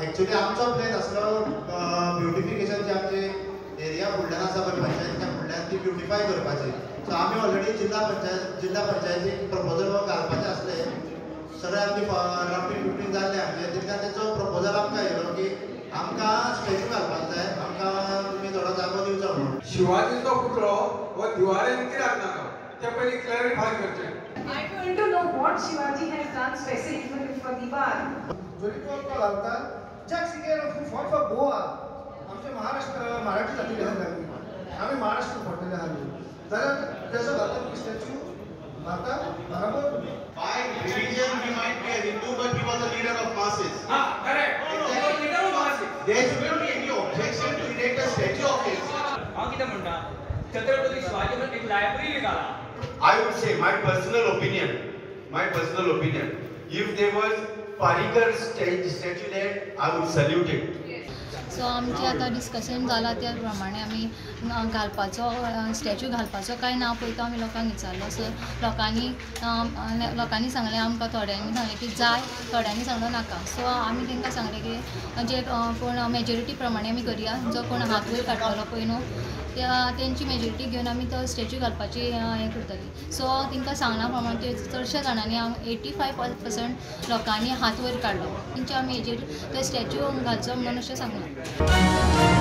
Actually आमचो plan आसलो beautification जे आमचे एरिया फुडल्यान आसा पळय पंचायतीच्या फुडल्यान ती ब्युटिफाय करपाची. सो आमी ऑलरेडी जिल्हा पंचायतीक प्रपोजल घालपाचें आसलें. सगळें आमची ड्राफ्टींग बिफ्टींग जाल्लें आमचें. तितल्यान तेचो प्रपोजल आमकां येयलो की आमकां स्टॅच्यू घालपाक जाय, आमकां तुमी थोडो जागो दिवचो म्हणून. शिवाजीचो पुतळो हो दिवाळेन कित्याक नाका तें पयलीं क्लॅरिफाय करचें. I want to know what Shivaji has done specifically for Diwar. जरी तो घालता Jack Sequeira who fought for Goa, आमचे महाराष्ट्र मराठी जातीले आहात आमी महाराष्ट्र फोडलेले आहात जाल्यार तेजो घालता तुमी स्टॅच्यू घालता बराबर. By religion he might be a Hindu, but he was a leader of masses. हा, correct. Leader of masses. There shouldn't be any objection to erect a statue of his. हांव कितें म्हणटा, छत्रपती शिवाजी म्हणून एक लायब्ररी घाला. I would say my personal opinion, if there was Parrikar's statue there, I would salute it. So आमचें आतां discussion जालां त्या प्रमाणे आमी घालपाचो स्टॅच्यू घालपाचो काय ना पळय तो आमी लोकांक विचारलो. सो लोकांनी सांगलें आमकां, थोड्यांनी सांगलें की जाय, थोड्यांनी सांगलो नाका. सो आमी तांकां सांगलें की जे कोण मेजॉरिटी प्रमाणे आमी करया, जो कोण हात वयर काडटलो पळय न्हू तेंची मेजॉरिटी घेवन आमी तो स्टॅच्यू घालपाची हें करतली. सो तांकां सांगला प्रमाणे ते चडश्या जाणांनी 85% लोकांनी हात वयर काडलो. तेंच्या आमी हेजेर ते स्टॅच्यू घालचो म्हणून अशें सांगलां.